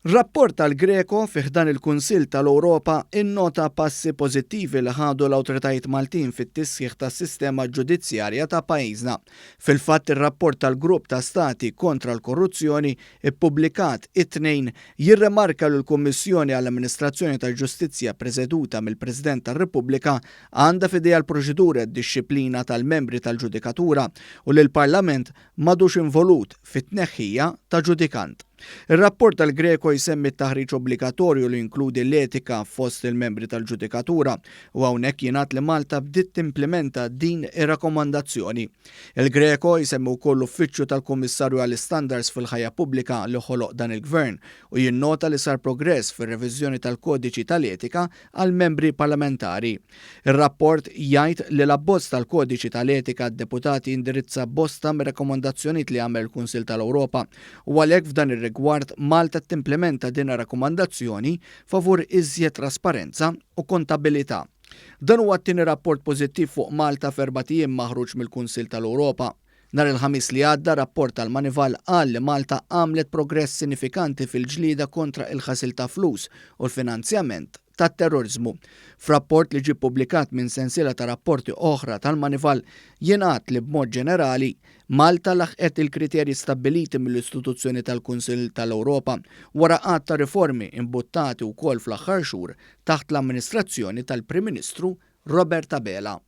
Rapport tal-Greco fi ħdan il-Kunsill tal-Ewropa innota passi pożittivi li ħadu l-awtoritajiet Maltin fit-tisħiħ tas-sistema ġudizzjarja ta' pajjiżna. Fil-fatt ir-rapport tal-Grupp ta' Stati kontra l-Korruzzjoni ppubblikat it-Tnejn jirrimarka li l-Kummissjoni għall-Amministrazzjoni tal-Ġustizzja preseduta mill-President tar-Repubblika għandha f'idejha l-proċedura e d-dixxiplina tal-membri tal-ġudikatura u li l-Parlament m'għadux involut fit-tneħħija ta' ġudikant. Ir-rapport tal-Greco jsemmi t-taħriġ obbligatorju li jinkludi l-etika fost il-membri tal-ġudikatura u hawnhekk jingħad li Malta bdiet timplimenta din ir-rakkomandazzjoni. Il-Greco jsemmi wkoll l-Uffiċċju tal-Kummissarju għall-Istandards fil-Ħajja Pubblika li ħoloq dan il-Gvern u jinnota li sar progress fir-reviżjoni tal-Kodiċi tal-Etika għall-membri parlamentari. Ir-rapport jgħid li l-abbozz tal-Kodiċi tal-Etika għad-Deputati jindirizza bosta mir-rakkomandazzjonijiet li għamel il-Kunsill tal-Ewropa u għalhekk f'dan ir-rigward Malta timplimenta din ir-rakkomandazzjoni favur iżjed trasparenza u kontabilità. Dan huwa t-tieni rapport pożittiv fuq Malta f'erbat ijiem maħruġ mill-Kunsill tal-Ewropa. Nhar il-Ħamis li għadda, rapport tal-Moneyval qal li Malta għamlet progress sinifikanti fil-ġlieda kontra il-ħasil ta' flus u l-finanzjament tat-terroriżmu. F'rapport li ġie ppubblikat minn sensiela ta' rapporti oħra tal-Moneyval jingħad li b'mod ġenerali Malta laħqet il-kriterji stabbiliti mill-istituzzjoni tal-Kunsill tal-Ewropa wara għadd ta' riformi imbuttati wkoll fl-aħħar xhur taħt l-amministrazzjoni tal-Prim Ministru Robert Abela.